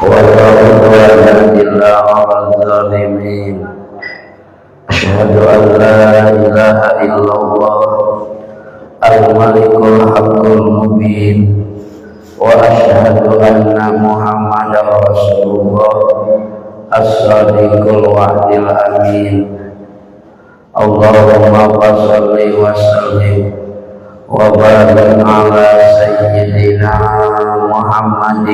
ولا عدوان إلا على الظالمين. أشهد أن لا إله إلا الله الملك الحق المبين وأشهد أن محمدا رسول الله الصادق الوعد الأمين. اللهم صل وسلم وبارك على سيدنا محمد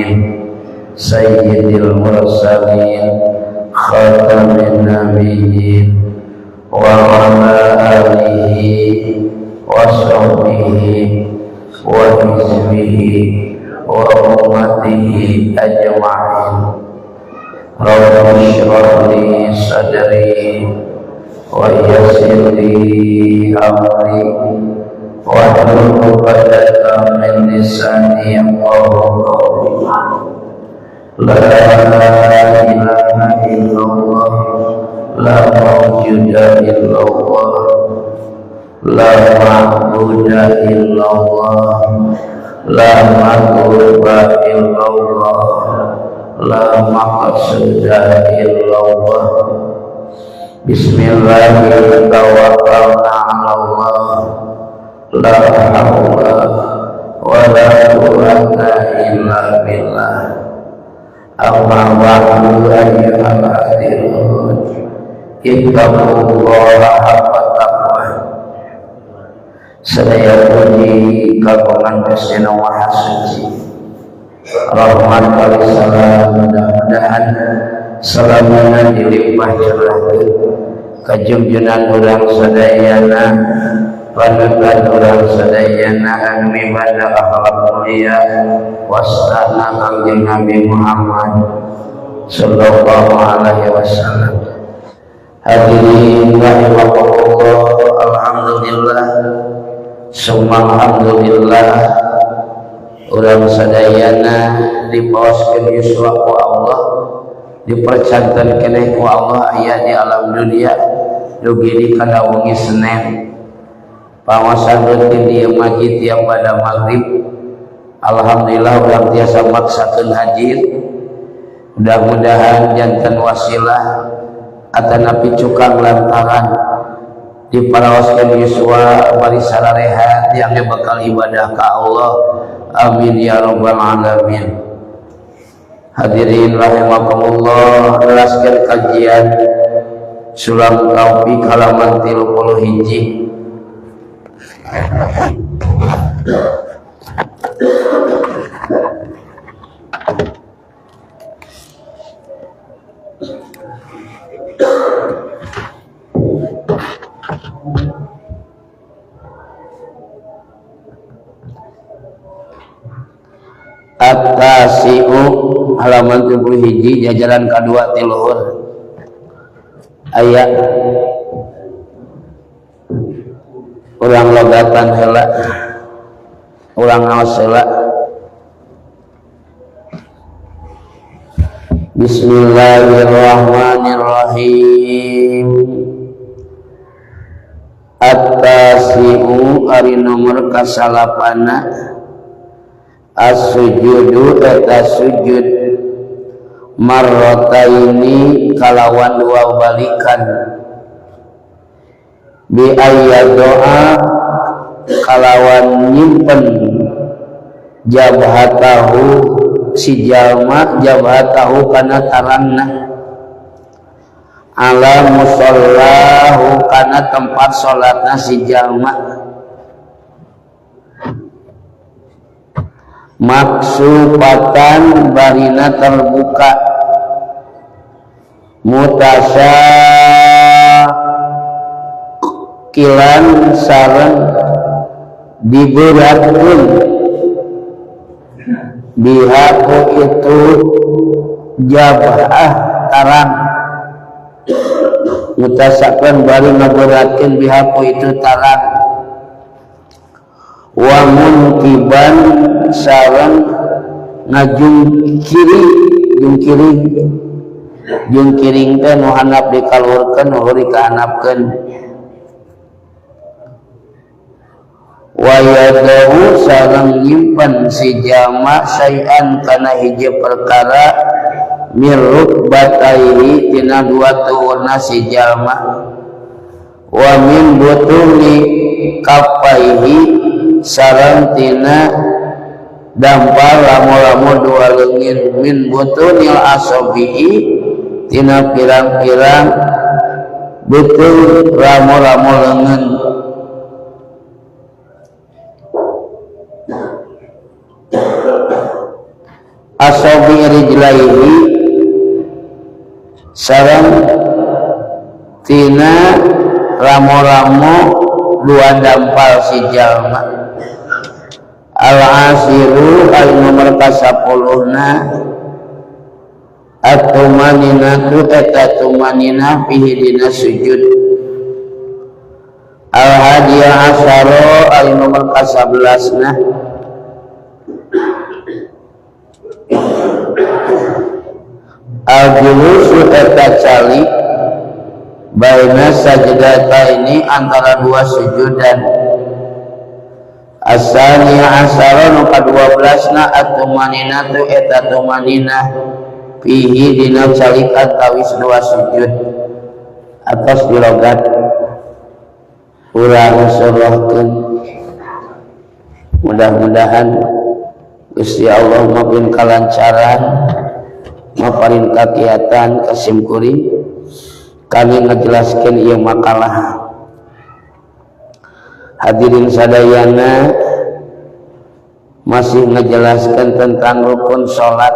سيد المرسلين خاتم النبيين وعلى آله وصحبه وحزبه وأمته أجمعين. رب اشرح لي صدري ويسر لي أمري واحلل عقدة من لساني يفقهوا قولي. لا إله إلا الله، لا موجود إلا الله، لا معبود إلا الله، لا مطلوب إلا الله، لا مقصود إلا الله. Bismillahirrahmanirrahim. Tawakkalna 'ala Allah, la haula wa la quwwata illa billah. Amma ba'du, ayyuhal hadirun, ittaqullaha haqqa taqwa. Sadaya puji kagungan Gusti Nu Maha Suci. Rahmat kali salam mudah-mudahan salamana dilimpah curahkeun ka junjunan urang sadayana, panutan urang sadayana anu mibanda akhlak mulia wastana Kangjeng Nabi Muhammad sallallahu alaihi wasallam. Hadirin rahimakumullah, alhamdulillah summa alhamdulillah urang sadayana dipaoskeun yuswa ku Allah, dipercanten keneh ku Allah aya di alam dunia dugi di kana wengi Senin. Pangaosan rutin di masjid tiap pada maghrib. Alhamdulillah urang tiasa maksakeun hadir. Mudah-mudahan janten wasilah atanapi cukang lantaran diparaoskeun yuswa bari sararehat yang bakal ibadah ka Allah. Amin ya rabbal alamin. Hadirin rahimakumullah, neraskeun kajian Sulam Taufik halaman 31. At-tasi'u halaman 31 jajaran kadua ti luhur aya urang logatan heula, urang ngaos heula. Bismillahirrahmanirrahim. At-tasi'u ari nomor kasalapana, as-sujudu eta sujud marrataini kalawan dua balikan, bi ayat doa kalawan nyimpen jabhatahu si jalma, jabhatahu kana tarangna, ala musallahu kana tempat salatna si jalma, maksupatan barina terbuka, mutasyakilan sareng diberatkeun bihaku itu jabah tarang, mutasakan bari ngaberatkeun bihaku itu tarang, wa munkiban sareng ngajungkiri, jungkiring, jungkiring teh nu handap dikaluhurkeun nu heureuy kahandapkeun, Wa yadahu sareng nyimpen si jalma syai'an kana hiji perkara min rukbataihi tina dua tuurna si jalma wa min butuni kaffaihi sareng tina dampal lamo-lamo dua leungit min butunil asabi'i tina pirang-pirang beuteung ramo-ramo leungeun. Asabi rijlaihi sareng tina ramo-ramo dua dampal si jalma. Al-asiru al nomor ka-10na at-tumaninatu eta tumanina fihi dina sujud. Al-hadiya asyara al nomor ka-11na al-julusu eta cali baina sajdataini antara dua sujudan. Asaniya asyara nu ka-12na at-tumaninatu eta tumanina fihi dina calikan tawis dua sujud atas dilogat urang surahkeun. Mudah-mudahan Gusti Allah mapin kalancaran maparin kakiatan kasimkuring kami ngejelaskeun ieu makalah. Hadirin sadayana masih ngejelaskan tentang rukun salat.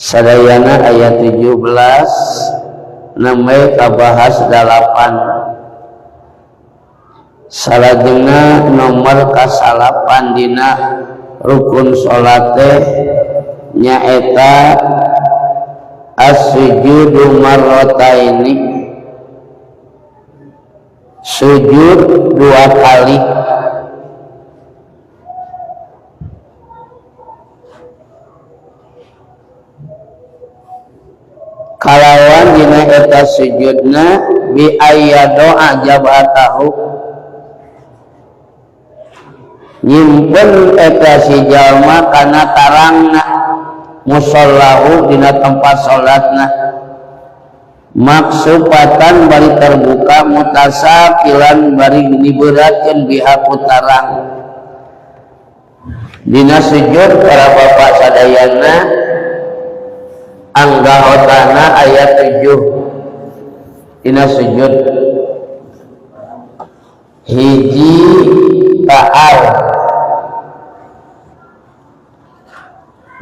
Sadayana ayat 17 namai kabahas 8. Salajengna nomor kasalapan dina rukun salat teh nyaeta as-sujudu marrataini, sujud dua kali. Kalawan dina eta sujudna bi ayyadoa jabatahu, nyimpen eta si jalma kana tarangna musallahu dina tempat salatna maksupatan bari terbuka mutasakilan bari diberatkeun biha ku tarang. Dina sujud para bapak sadayana anggahotana ayat 7 dina sujud hiji ta'al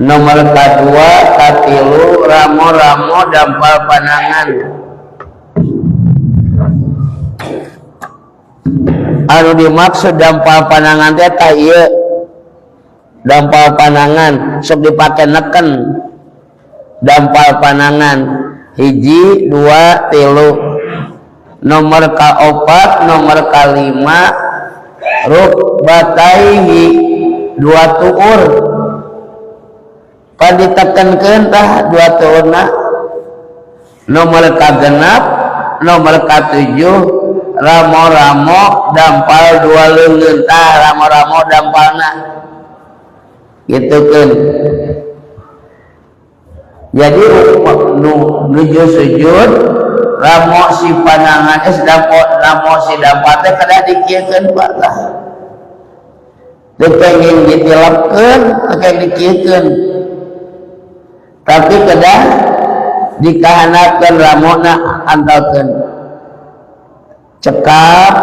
nomor kadua katilu ramo-ramo dampal panangan. Anu dimaksud dampal panangan teh tah ieu dampal panangan sok dipake neken dampal panangan hiji dua tilu nomor kaopat nomor kalima rukbataihi dua tuur pan ditekankeun tah dua tuurna nomor kagenap nomor katujuh ramo-ramo dampal dua leungeun tah ramo-ramo dampalna gitukeun. Jadi nuju sujud ramo si panangan es dampo ramo si dampal teh kedah dikieukeun Pak tah teu pengen ditilapkeun teu pengen dikieukeun tapi kedah dikahanapkeun ramona antalkeun cekap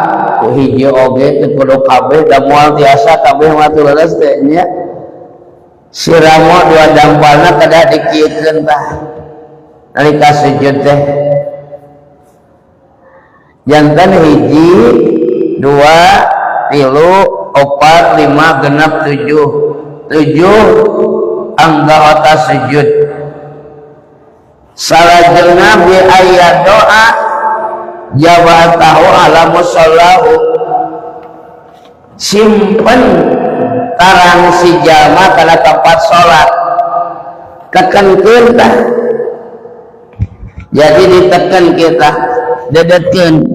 ku hiji oge teu kudu kabeh da moal tiasa kabeh mah teu leres teh nya. Si ramo dua dampalna kedah dikieukeun tah nalika sujud teh janten hiji dua tilu opat lima genep tujuh tujuh anggota sujud. Salajengna bi ayat doa jawatahu ala musallahu, simpen tarang si jalma kana tempat salat tekankeun tah. Jadi ditekan kita dedetkeun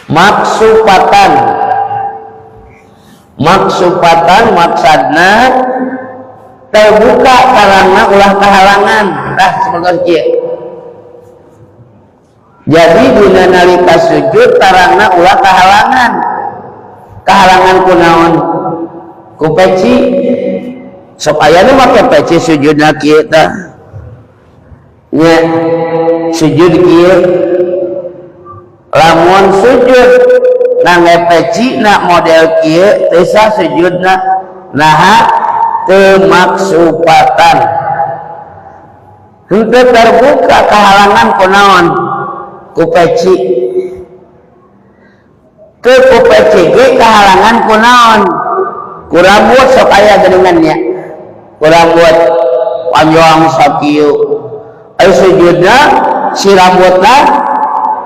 Maksupatan, maksupatan maksudna terbuka karena ulah kehalangan. Tah seperti kieu. Jadi dina nalika sujud tarangna ulah kahalangan. Kahalangan ku naon? Ku peci. Sok aya nu make peci sujudna kieu tah. Nya sujud kieu. Lamun sujud ngangge peci na model kieu teu sah sujudna. Naha teu maksupatan. Henteu terbuka kahalangan ku naon? Ku peci. Teu ku peci ge kahalangan ku naon? Ku rambut. Sok aya geuningan nya. Ku rambut panjang sakieu. Ayo sujudna si rambutna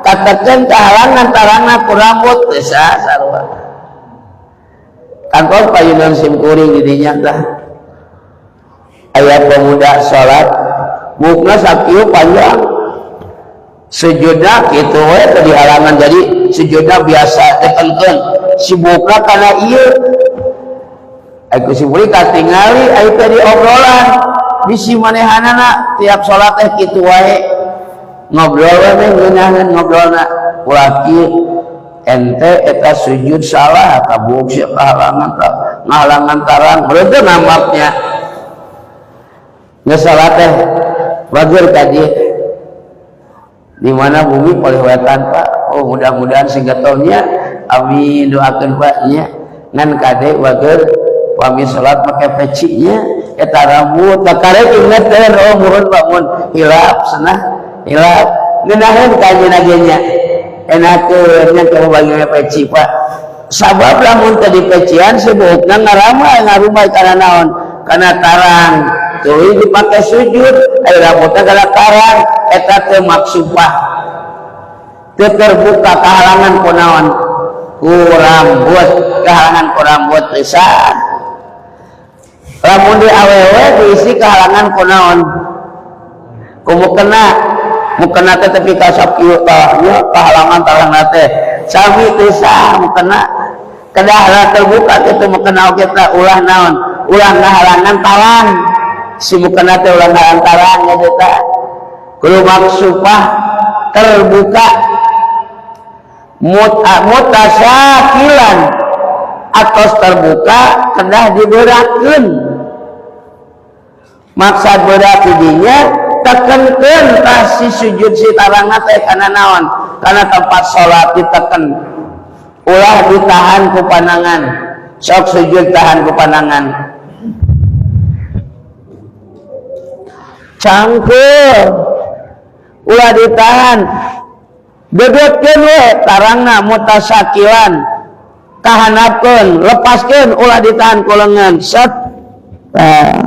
katakan kahalangan tarangna ku rambut teu sah sarua. Kantor payunan sim kuring di dinya tah. Aya pemuda salat bukna sakieu panjang. Sujudna kitu we teu dihalangan, jadi sujudna biasa tekenkeun. Si bukna kana ieu. Ai ku si kuring katingali ai teh diobrolan bisi manehanana tiap salat teh kitu wae. Ngobrol we teh ngeunaheun ngobrolna. Ulah kieu ente eta sujud salah kabuk sia kahalangan ngahalangan tarang berarti nambapnya. Geus salat teh bager ka dieu. Di mana bumi paling wetan Pak. Oh mudah-mudahan sing getolnya amin doakeun Pak nya. Ngan kade bager pami salat make peci nya eta rambut takarek ingeteun oh muhun Pak mun hilap cenah hilap ngeunaheun ka anjeunna ge nya. Enakeun nya ka bagi peci Pak. Sabab lamun teu dipecian si buukna ngaramai ngarumai kana naon? Kana tarang. Tuluy dipake sujud ai rambutna kana tarang eta teu maksupah. Teu terbuka kahalangan ku naon? Ku rambut, kahalangan ku rambut teu sah. Lamun di awewe diisi kahalangan ku naon? Ku mukena. Mukena teh tepi ka sakieu tah nya kahalangan tarangna teh. Sami teu sah mukena. Kedah terbuka kitu mukena oge tah ulah naon? Ulah ngahalangan tarang. Si mukena teh ulah ngahalangan tarang nya teh. Kudu maksupah terbuka. Mutasyakilan atos terbuka kedah dibeurakeun. Maksad berak didinya tekenkeun tah si sujud si tarangna teh kana naon? Kana tempat salat diteken. Ulah ditahan ku panangan. Sok sujud tahan ku panangan. Cangkeul ulah ditahan. Dedetkeun we tarangna mutasyakilan. Kahanapkeun, lepaskeun ulah ditahan ku leungeun. Set. Nah.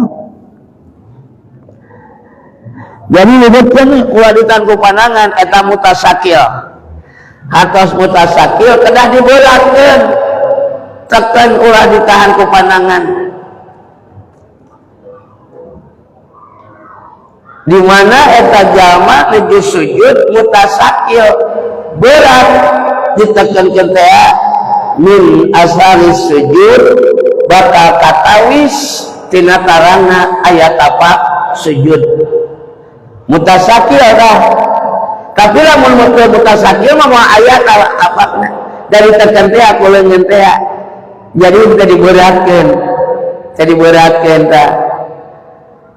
Jadi dedetkeun ulah ditahan ku panangan eta mutasyakil. Atos mutasakil kedah diberatkeun. Tekan ulah ditahan ku panangan. Di mana eta jalma nuju sujud mutasakil berat ditekankeun teh min asari sujud bakal katawis tina tarangna aya tapak sujud mutasakil tah. Tapi lamun mutasakil mah moal aya tapakna dari tekan teh ku leungeun teh. Jadi teu diberatkeun, teu diberatkeun tah.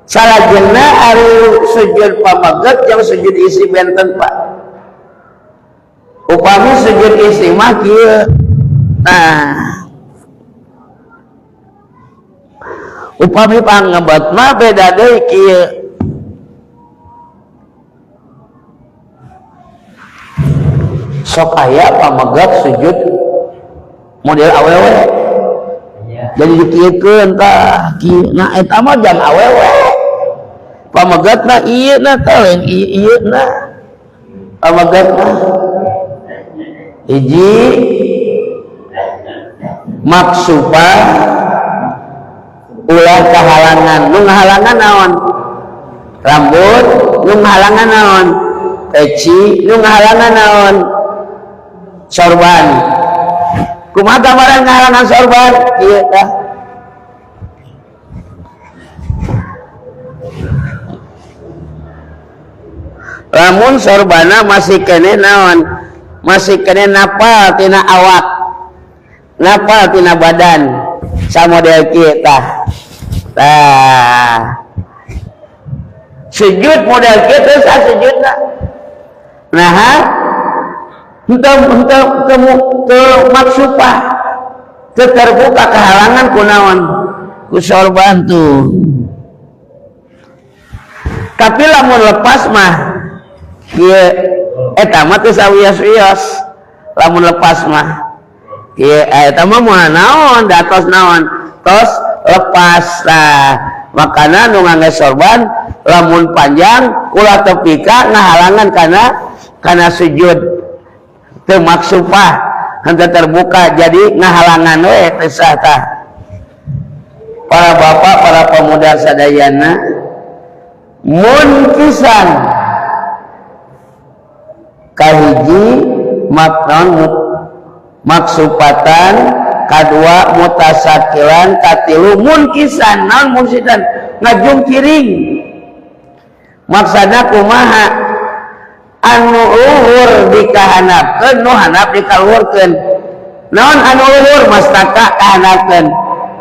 Salajengna ari sujud pamaget jeung sujud istri benten Pak. Upami sujud istri mah kieu. Nah, upami pangebet mah beda deui kieu. Sok aya pamegat sujud model awewe. Jadi dikieukeun tah kieu. Nah eta mah jang awewe. Pamegatna ieu na tah lain ieu na. Pamegatna hiji maksupa ulah kahalangan. Nu ngahalangan naon? Rambut. Nu ngahalangan naon? Peci. Nu ngahalangan naon? Sorban kumaha gambaran ngahalangan sorban ieu tah. Lamun sorbana masih kene naon, masih kene napal tina awak, napal tina badan samodel kieu tah. Tah sujud model kieu teh sujudna. Nah, henteu teu maksupah, teu terbuka kehalangan ku naon, ku sorban tuh. Tapi lamun lepas mah kieu eta mah teu sawios-wios. Lamun lepas mah kieu eta mah moal naon, da tos naon, tos lepas. Tah makana nu ngangge sorban lamun panjang ulah tepi ka ngahalangan kana sujud, teu maksupah, henteu terbuka, jadi ngahalangan we teu sah tah. Para bapak, para pemuda sadayana, mun pisan kahiji maknon maksupatan, kadua mutasakilan, katilu munkisan. Naon munkisan? Ngajungkiring. Maksana kumaha? Anu luhur dikahanapkeun, nu handap dikaluhurkeun. Naon anu luhur? Mastaka kahanapkeun.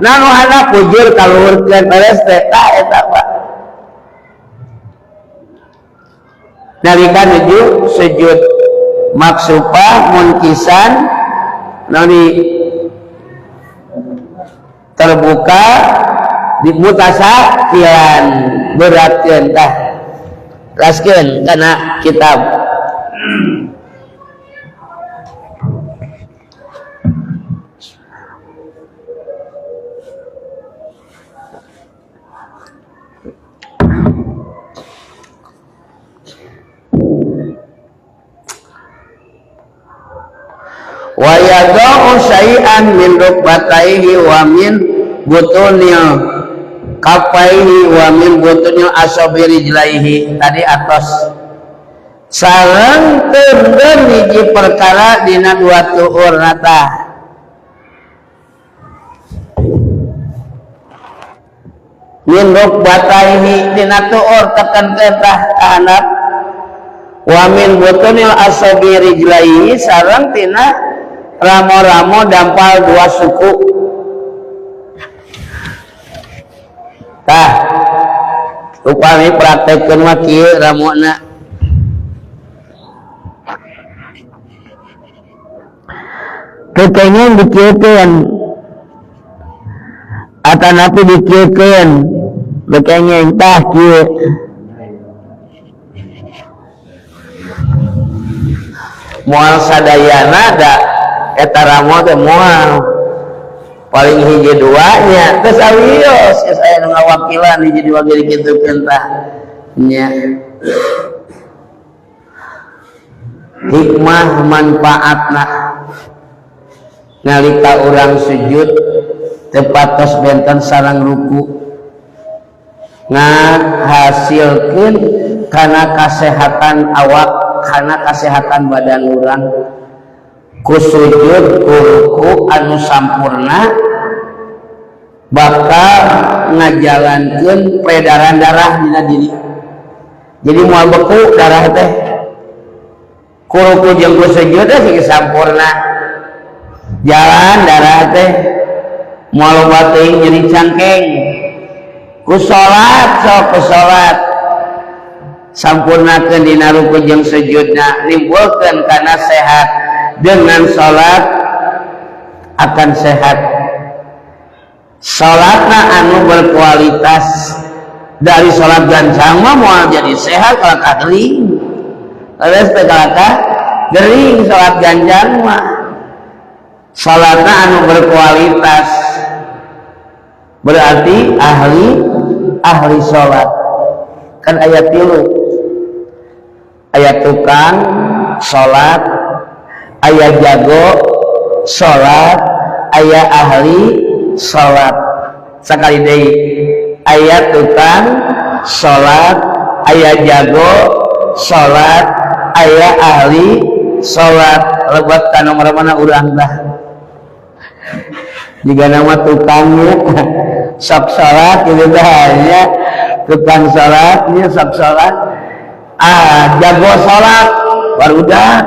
Naon nu handap? Bujur kaluhurkeun. Beres teh tah eta Pak. Nalika nuju sujud maksupah munkisan nani terbuka di mutasakilan beratkeun tah. Raskeun kana kitab. Wa yada'u syai'an min rukbataihi wa min butunil kafaihi wa min butunil asabi rijlaihi. Tadi atas sareng teureun hiji perkara dina dua tuur nata. Min rukbataihi dina tuur tekan tah kahandap, wa min butunil asabi rijlaihi sareng tina ramo-ramo dampal dua suku. Tah upami praktekkeun mah kieu ramona. Kepengen dikieukeun atanapi dikieukeun bekengeng tah kieu. Moal sadayana da eta ramo teh moal paling hiji duanya teh sawios geus aya nu ngawakilan hiji dua ge dikitukeun tah nya. Hikmah manfaatna nalika urang sujud teu patos benten sareng ruku, ngahasilkeun kana kasehatan awak, kana kasehatan badan urang. Ku sujud ku ruku anu sampurna bakal ngajalankeun peredaran darah dina diri. Jadi moal beku darah teh. Ku ruku jeung ku sujud teh sing sampurna jalan darah teh, moal loba teuing nyeri cangkeng. Ku salat sok ku salat sampurnakeun dina ruku jeung sujudna, nimbulkeun kana sehat. Dengan salat akan sehat. Salatna anu berkualitas. Dari salat gancang mah moal jadi sehat kalau ka gering. Leres teh kalau gering salat gancang mah. Salatna anu berkualitas berarti ahli salat. Kan ayat 3, ayat tukang salat, ayat jago salat, ayat ahli salat. Sekali deui, ayat tukang salat, ayat jago salat, ayat ahli salat. Lebat ka nomor mana urang tah jika nama tukangnya sok salat gitu tah nya, tukang salatnya sok salat, ah jago salat barudak.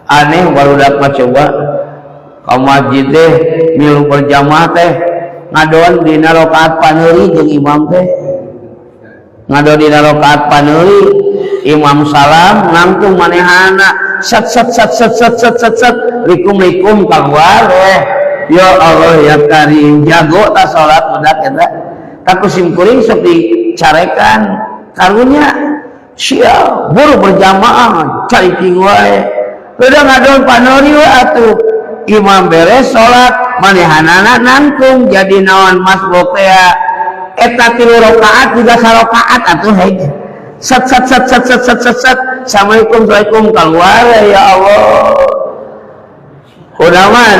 Aneh barudak mah, coba ka masjid teh milu berjamaah teh ngadon dina rakaat paneuli jeung imam teh, ngadon dina rakaat paneuli, imam salam nangtung manehana sat sat sat sat sat sat sat sat likum likum keluar. Ya Allah ya Karim, jago ta salat budak eta. Ku simkuring sok dicarekan karunya, sia buru berjamaah cari wae, udah ngadon paneuli we atuh. Imam beres salat manehanana nangtung, jadi naon masbuk teh eta 3 rakaat juga sarakaat atuh hei sat sat sat sat sat sat sat sat, assalamualaikum assalamualaikum keluar. Ya Allah, kunaon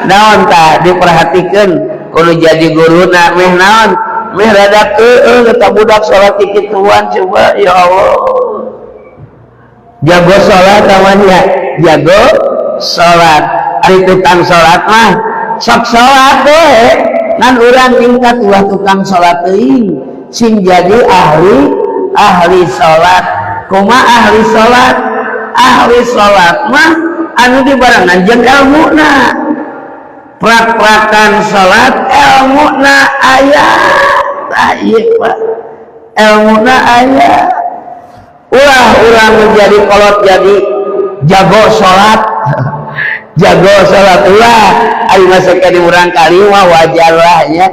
naon tah diperhatikan kudu jadi guruna meh naon meh rada keueuh eta budak salat kikituan. Coba ya Allah, jago salat namanya, jago salat. Ari tukang salat mah sok salat we, ngan urang tingkat ulah tukang salat teuing, sing jadi ahli ahli salat. Kumaha ahli salat? Ahli salat mah anu dibarengan jeung elmuna, prak-prakan salat elmuna aya. Tah ieu Pak, elmuna aya. Ulah urang menjadi kolot jadi jago salat, jago salat ulah. Ari masa di urang kali mah wajar lah nya,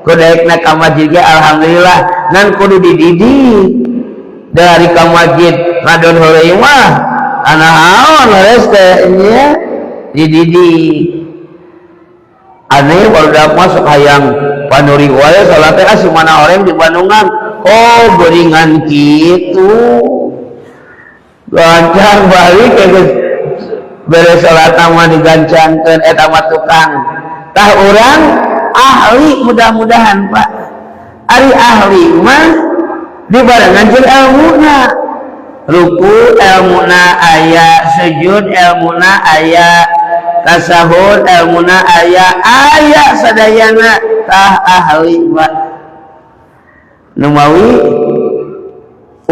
kudu daekna ka masjid ge alhamdulillah, ngan kudu dididik dari ka masjid ngadon heureuy mah anaon leres teh nya dididik. Aneh barudak masuk hayang panuri wae salat teh, ah si mana orang di Bandungan, oh geuringan kitu gancang balik ke beres salat mah digancangkeun. Eta mah tukang. Tah urang ahli, mudah-mudahan Pak. Ari ahli mah dibarengan jeung elmuna, ruku elmuna aya, sujud elmuna aya, tasahud elmuna aya, aya sadayana. Tah ahli Pak. Numawi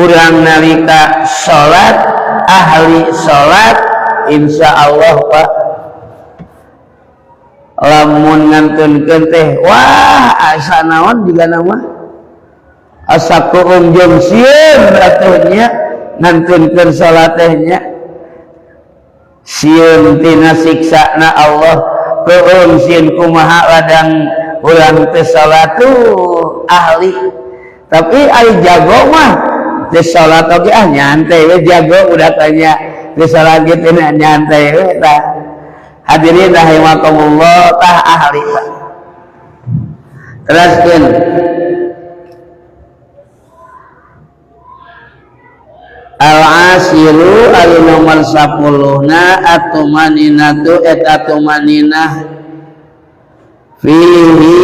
urang nalika salat ahli salat, insya Allah Pak, lamun ngantunkeun teh wah asa naon juga nama asa kuung jeung sieun atuh nya ngantunkeun salat teh nya, sieun tina siksana Allah, kuung sieun kumaha ladang urang teh salat tuh ahli. Tapi ari jago mah teh salat oge ah nyantai we, jago udah tanya teh salat gitu nyantai we. Tah hadirin rahimakumullah, tah ahli Pak. Teruskeun al-asiru ari nomor 10 na atumaninatu et atumaninah fihi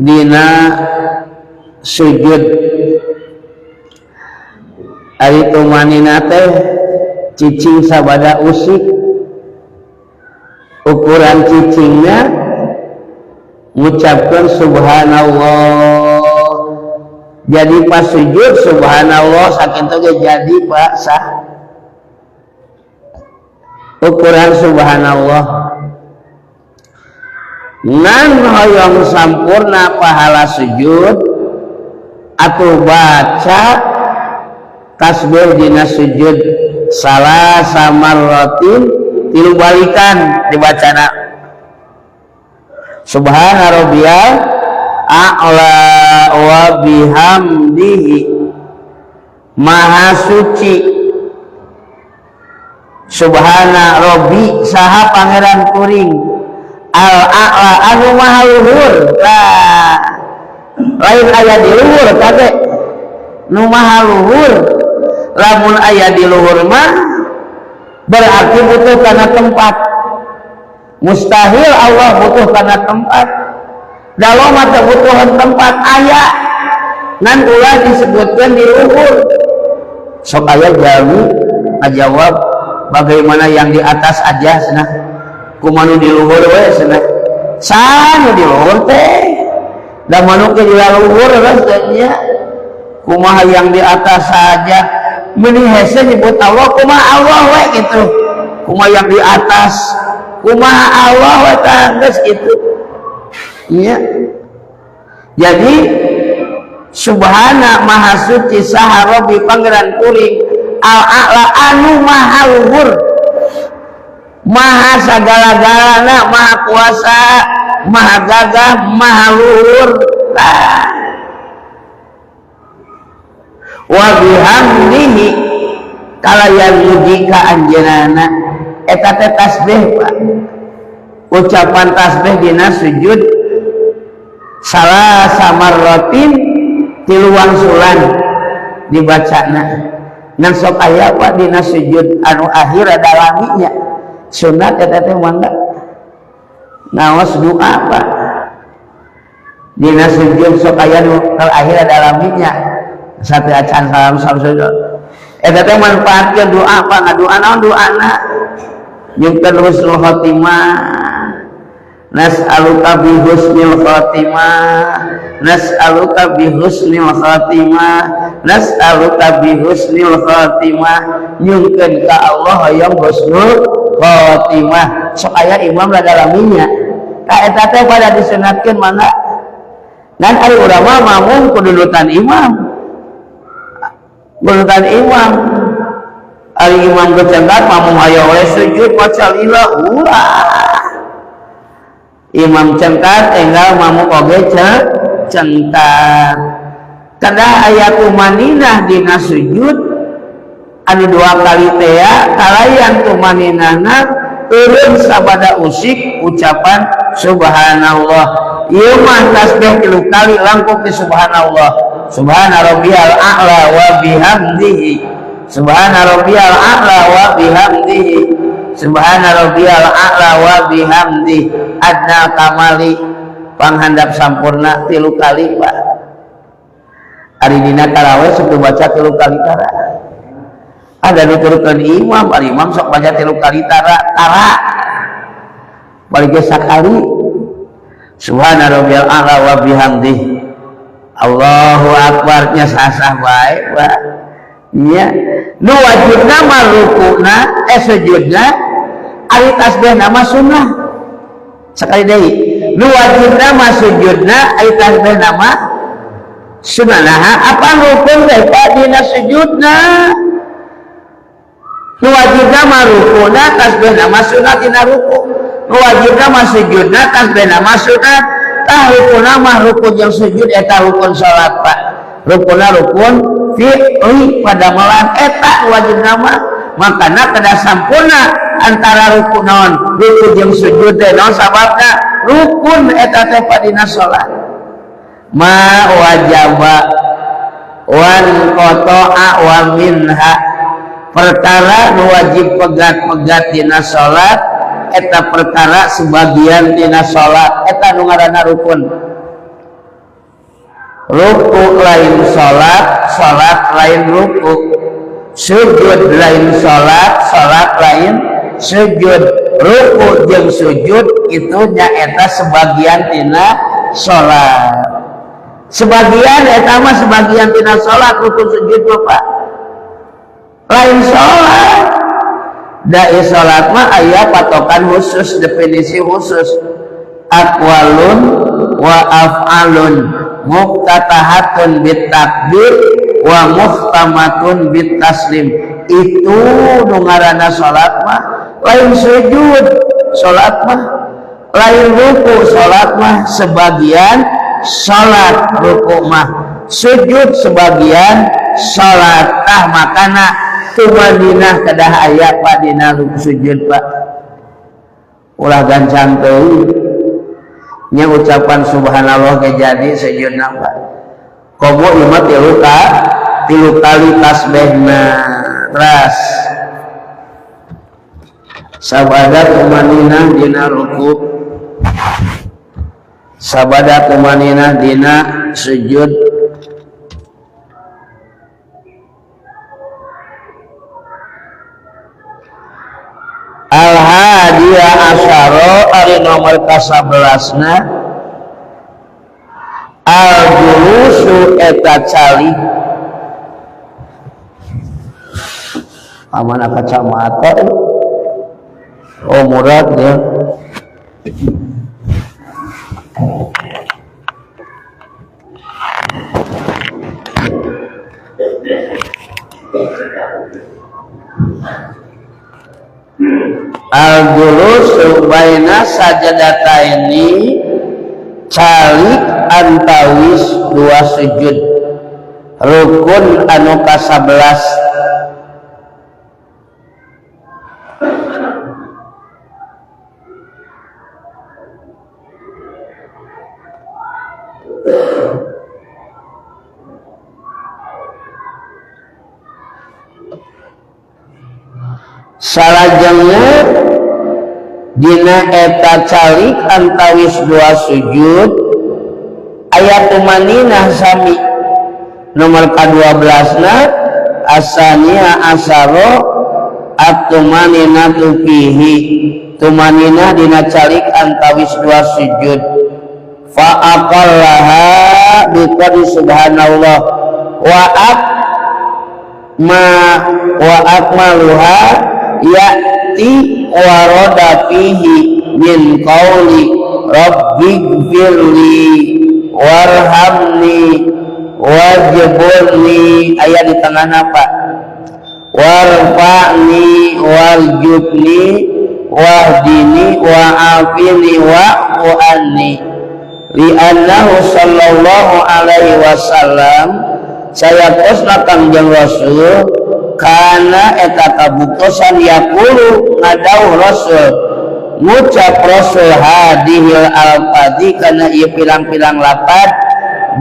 dina sujud. Ari tumanina teh cicing sabada usik, ukuran cicingnya ngucapkeun subhanallah. Jadi pas sujud subhanallah sakitu ge jadi Pak sah ukuran subhanallah. Ngan hoyong sampurna pahala sujud atau baca tasbih dina sujud salah samarratin 3 balikan dibacana subhana rabbiyal a'la wa bihamdihi, maha suci subhana rabbi saha pangeran kuring, al a'la anu maha luhur. Lah lain aya di luhur kade nu maha luhur, lamun aya di luhur mah berarti butuh karena tempat. Mustahil Allah butuh karena tempat. Dalam mata butuhan tempat aya ngan ulah disebutkan di luhur. Sok aya jalmi Ngajawab bagaimana yang di atas aja cenah, kumaha nu di luhur we cenah. Saha nu di luhur teh? Da manuk ge di luhur nya. Kumaha yang di atas saja, meni hese nyebut Allah, kumaha Allah we gitu. Kumaha yang di atas, kumaha Allah we tah geus kitu. Nya. Jadi subhana maha suci saha Rabbi pangeran kuring al-a'la anu maha luhur, maha sagala-galana, maha kuasa, maha gagah, maha luhur. Nah. Wa bihamdihi kalayan muji ka anjeunna, eta teh tasbih Pak. Ucapan tasbih dina sujud salah samarratin tilu wangsulan dibacana. Ngan sok aya Pak dina sujud anu akhir ada laminya sunat eta teh mangga ngaos doa Pak. Dina sujud sok aya nu akhir ada laminya satu acan salam salam sujud eta teh manfaatkeun doa Pak. Ngadoa naon doana? Nyungkeun husnul khotimah, nas'aluka bi husnil khatimah, nas'aluka bi husnil khatimah, nas'aluka bi husnil khatimah. Nyungkeun ka Allah hayang husnul khatimah. Sok aya imam rada laminya ka eta teh pada disunatkeun mangga. Ngan ari urang mah mamung kududutan imam, kududutan imam. Ari imam gecengkat mamung aya we sujud maca lila ulah. Imam cengkat enggal mamuk oge cengkat. Kedah aya tumaninah dina sujud anu dua kali teh kalayan tumaninahna eureun sabada usik ucapan subhanallah. Ieu mah tasbih tilu kali langkung di subhanallah. Subhana rabbiyal a'la wa bihamdihi, subhana rabbiyal a'la wa bihamdihi, subhana rabbiyal a'la wa bihamdihi adna kamali panghandap sampurna tilu kali Pak. Ari dina tarawih sok baca tilu kali tara. Ada nuturkeun imam, ari imam sok baca tilu kali tara tara. Balik ge sakali subhana rabbiyal a'la wa bihamdihi Allahu akbar nya sasah bae Pak. Nya nu wajibna mah rukuna sujudna, ari tasbihna mah sunnah. Sekali deui nu wajibna mah sujudna, ari tasbihna mah sunnah. Nah, apa rukun teh Pak dina sujudna? Nu wajibna mah rukuna, tasbihna mah sunnah dina ruku. Nu wajibna mah sujudna, tasbihna mah sunnah. Tah rukuna mah rukun jeung sujud eta rukun salat Pak. Rukuna rukun fi'li pada melan eta wajibna mah. Makana kedah sampurna antara rukun naon rukun jeung sujud teh naon sababna rukun eta teh padina salat. Ma wajaba wan qata'a wa minha, perkara nu wajib pegat-pegat dina salat eta perkara sebagian dina salat eta nu ngaranna rukun. Ruku lain salat, salat lain ruku, sujud lain salat, salat lain sujud. Ruku jeung sujud itu nyaeta sebagian tina salat. Sebagian eta mah sebagian tina salat ruku sujud mah Pak. Lain salat. Da salat mah aya patokan khusus, definisi khusus. Aqwalun wa af'alun muftatahatun bitakbir wa muhtamatun bitaslim. Itu nu ngaranna salat mah. Lain sujud salat mah, lain ruku salat mah, sebagian salat ruku mah, sujud sebagian salat. Tah makana tumaninah kedah aya Pak dina sujud Pak. Ulah gancang teuing nya ucapan subhanallah ge jadi sujudna Pak. Komo ieu mah tilu kali tasbihna. Teras sabada tumaninah dina ruku, sabada tumaninah dina sujud, asyara ari nomor ka-11na al-julusu eta calik. Amanah kacamata oh murad ya. Al-julusu baina sajadataini calik antawis dua sujud rukun anu ka-11. Salajengna dina eta calik antawis dua sujud aya tumaninah sami nomor ka-12na asania asaro at-tumaninatu fihi tumaninah dina calik antawis dua sujud fa aqallaha biqadri subhanallah wa akma wa akmaluha ya'ti waroda fihi min qawli rabbighfirli warhamni wajburni ayat di tengah apa warfa'ni warjubni wahdini wa'afini wa'fu anni li'annahu sallallahu alaihi wasallam saya kosna Kangjeng Rasul kana eta kabuktosan yaqulu ngadauh Rasul ngucap Rasul hadihil alfadhi kana ieu pirang-pirang lapad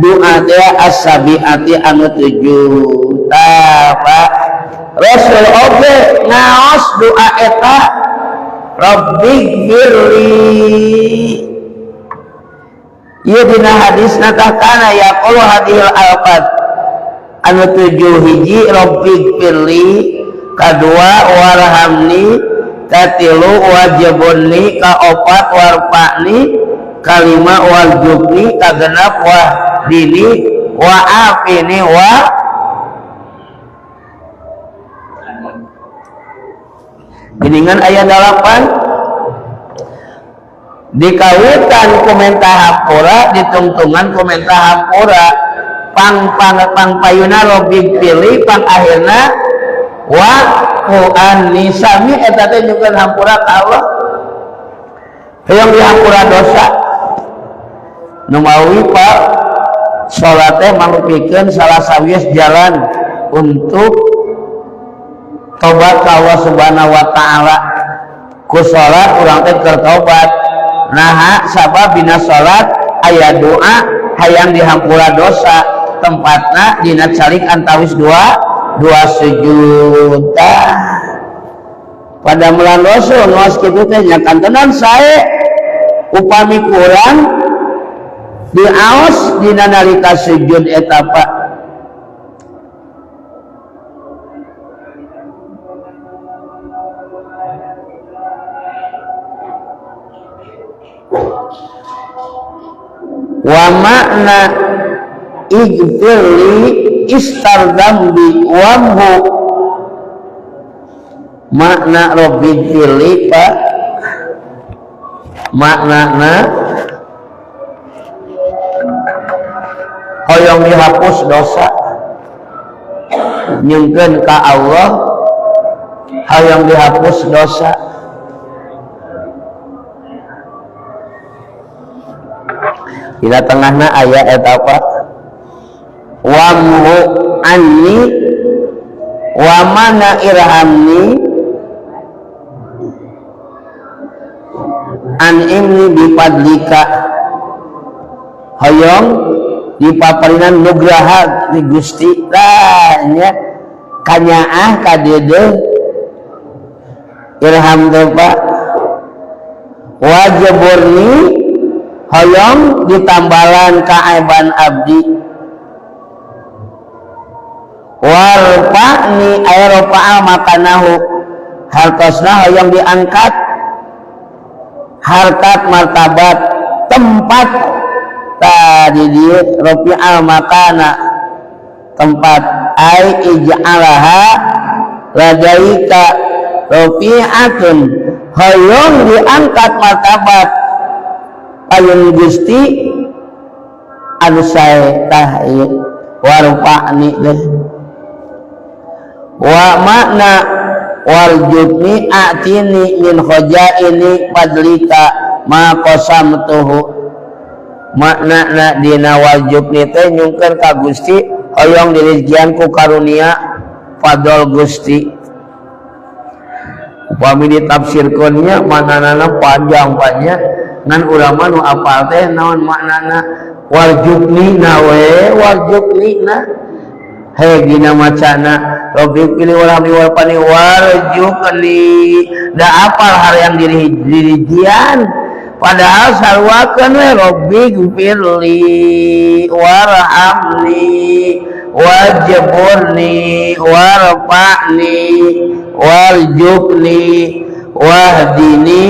doa teh as-sabiati anu 7. Tah Pak Rasul oge ngaos doa eta rabbighfirli ieu dina hadisna tah kana yaqulu hadihil alfadh anu 7 hiji rabbighfirli kadua warhamni katilu wajibunni kaopat warfa'ni kalima warjubni kagenap wahdini wa'afini wa geningan aya 8 dikawitan komentar hampura ditungtungan komentar hampura pang pang pang payuna rabbighfirli pang akhirna wa anni sami eta teh nyukeun hampura ka Allah hayang dihampura dosa nu mawi Pak salat teh mangrupikeun salah sawios jalan untuk tobat ka Allah Subhanahu wa taala ku salat urang teh keur tobat naha sabab dina salat aya doa hayang dihampura dosa tempatna dina calik antawis dua sujud. Pada melan Rasul ngaos kitu teh nya kantenan sae upami kurang diaos dina nalika sujud eta Pak. Wa makna igfirli istar dambi wamhu makna rabbighfirli Pak maknana hoyong dihapus dosa nyungkeun ka Allah hoyong dihapus dosa dina tengahna aya eta Pak wamhu anni wa mana irhamni an imni bifadlika hoyong dipaparinan nugraha di Gusti tah nya kanyaah ka deudeuh irham teh Pak wajburni hoyong ditambalan kaaiban abdi warfa'ni ay rafa'a makanahu hartosna hoyong diangkat Harkat martabat tempat tadi dia rafi'al makana tempat ai ij'alaha ladaika rafi'atun hoyong diangkat martabat payun Gusti anu sae tah ieu warfa'ni deh wa makna warjubni a'tini min khajaini fadlika ma qasamtuhu makna na dina warjubni teh nyungkeun ka Gusti hoyong dirizkian ku karunia fadl Gusti. Upami ditafsirkeun nya maknana panjang banyak ngan ulama nu apal teh naon maknana warjubni na we warjubni na hei dina macana Rabbi pilih warhamni warfani warjubni da apal hayang diri dirijian padahal sarwakeun we Rabbi gfirli warhamni wajburni warfa'ni warjubni wahdini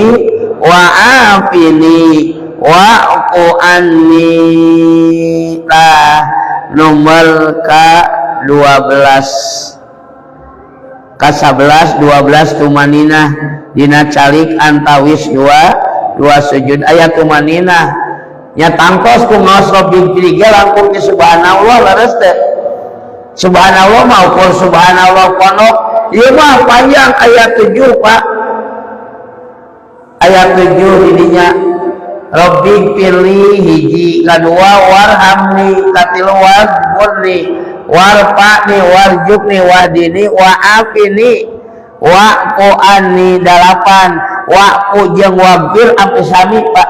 wa'afini wa'fu anni. Tah nomor ka 12 ka 11 12 tumaninah dina calik antawis dua sujud aya tumaninah nya tangtos ku ngaos Rabbi gfirli langkung ke subhanallah leres teh subhanallah maupun subhanallah pondok ieu mah panjang ayat 7 Pak ayat 7 didinya Rabbi pilih hiji kadua warhamni katilu wajburni warfa'ni warjubni wahdini wa'afini wa'fu anni dalapan wa'fu jeung wagfir ampi sami Pak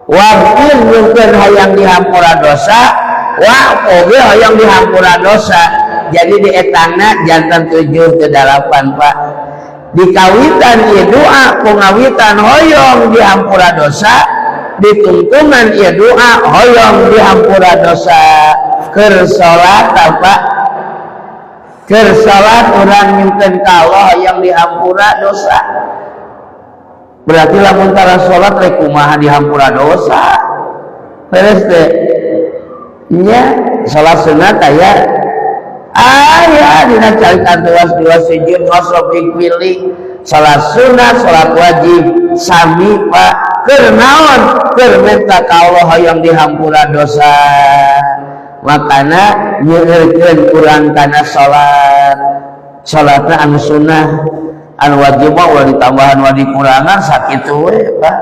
wagfir nyungkeun hayang dihampura dosa wa'fu ge hayang dihampura dosa jadi di etangna jantan 7 ke 8 Pak dikawitan ieu doa ku ngawitan hoyong dihampura dosa ditungtungan ieu doa hoyong dihampura dosa keur salat apa keur salat urang nyungkeun ka Allah yang dihampura dosa berarti lamun tara salat rek kumaha dihampura dosa beres teh nya salat sunat aya aya dina calik antuas dua sujud ngosok pilih salat sunat salat wajib sami Pak keur naon keur minta ka Allah hayang dihampura dosa makana nyeukeun urang kana salat salatna anu sunnah anu wajib mah ulah ditambahan ulah dikurangan sakitu we Pak.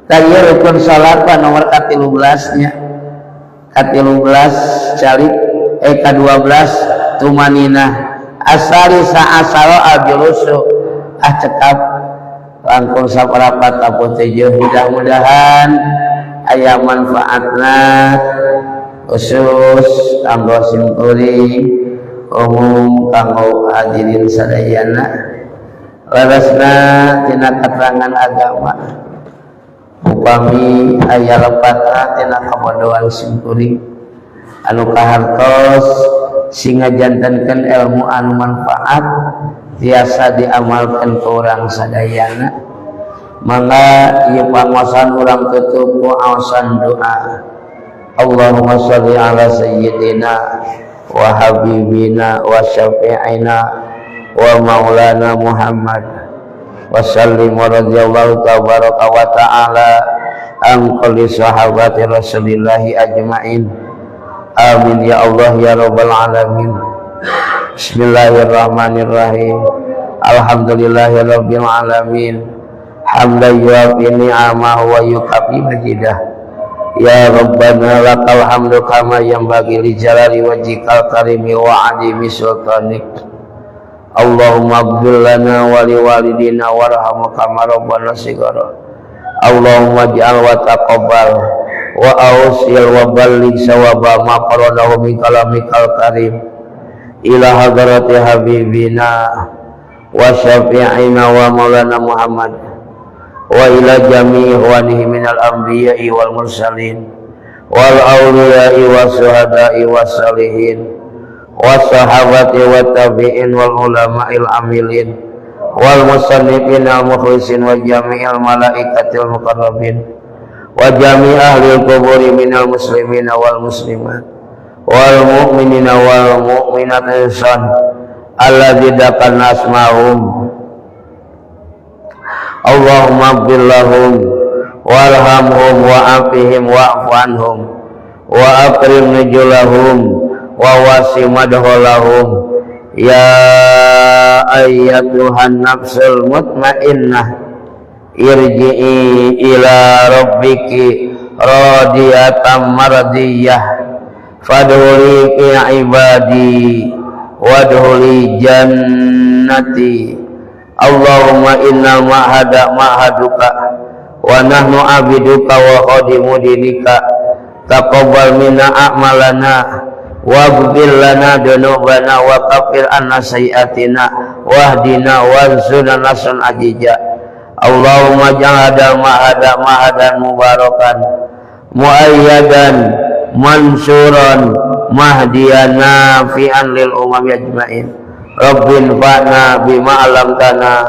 Tah ieu rukun salat Pak nomor ka-13 nya ka-13 calik ka-12 tumaninah asari sa'asaro al-julusu ah cekap langkung saparapat tapu tujuh mudah-mudahan aya manfaatna khusus kanggo simkuring umum kanggo hadirin sadayana leresna tina keterangan agama upami aya lepatna tina kabodohan simkuring anu kahartos singa jantenkeun ilmu anu manfaat tiasa diamalkan ke urang sadayana mangga ieu panguasaan urang tutup ku aosan doa. Allahumma sholli ala sayyidina wa habibina wa syafi'ina wa maulana Muhammad wa sallim wa radhiyallahu tabaraka wa ta'ala an kulli sahabati rasulillahi ajmain. Amin ya Allah ya rabbal alamin. Bismillahirrahmanirrahim. Alhamdulillahi rabbil alamin. Hamdan yuafi ni'amahu wa yukafi majidah. Ya Rabbana lakal hamdu kama yanbaghi li jalali wajhikal karimi wa 'azimi sultanik. Allahumma ighfir lana wa liwalidina warhamna kama rabbana shighara. Allahumma ij'al wa taqabbal wa awsil wa balligh sawaba ma qaranahu min kalamikal karim ila hadrati habibina wa syafi'ina wa maulana Muhammad wa ila jami'i ikhwanihi minal anbiya'i wal mursalin wal awliya'i was syuhada'i was salihin was sahabati wat tabi'in wal ulama'il amilin Wal musannifin al mukhlisin wa jami'il malaikatil muqarrabin wa jami' ahli kuburi minal muslimina wal muslimat wal mu'minina wal mu'minat insan alladzi dakarna asma'hum. Allahumma ighfir lahum warhamhum wa'afihim wa'fu anhum wa akrim nujulahum wa wasi madkhalahum. Ya ayyatuhan nafsul mutmainnah irji'i ila rabbiki radiyatan mardiyah fadkhuli fi ibadi wadkhuli jannati. Allahumma inna ma'hada ma'haduka wa nahnu abiduka wa khadimu dinika. Taqabbal minna a'malana waghfir lana dzunubana wa kaffir anna sayyi'atina wahdina wansurna nasran ajija. Allahumma ij'al hadzal ma'hada ma'hadan mubarakan muayyadan mansuran mahdiyan nafi'an lil umam ajma'in. Rabbi infa'na bima 'allamtana,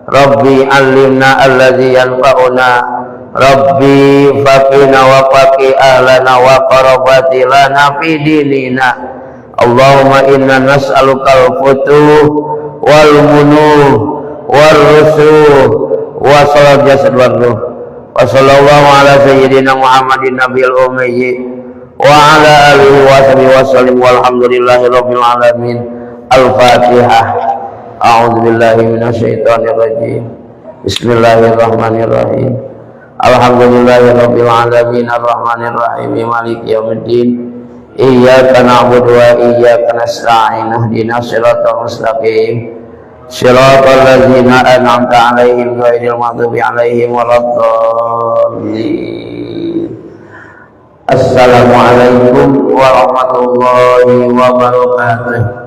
Rabbi 'allimna alladzi yanfa'una, Rabbi faqina wa faqi ahlana wa qarabati lana fi dinina. Allahumma inna nas'alukal futuh wal munuh war rusuh wa salat jasad war ruh. Wa sallallahu ala sayyidina Muhammadin nabiyil ummi wa ala alihi wa sahbihi wa sallim, walhamdulillahi rabbil alamin. Al-Fatihah. A'udzu billahi minasyaitonir rajim. Bismillahirrahmanirrahim. Alhamdulillahi rabbil alamin arrahmanir rahim maliki yaumiddin. Iyyaka na'budu wa iyyaka nasta'in ihdinas siratal mustaqim. Siratal ladzina an'amta 'alaihim ghairil maghdubi 'alaihim waladdallin. Assalamualaikum warahmatullahi wabarakatuh.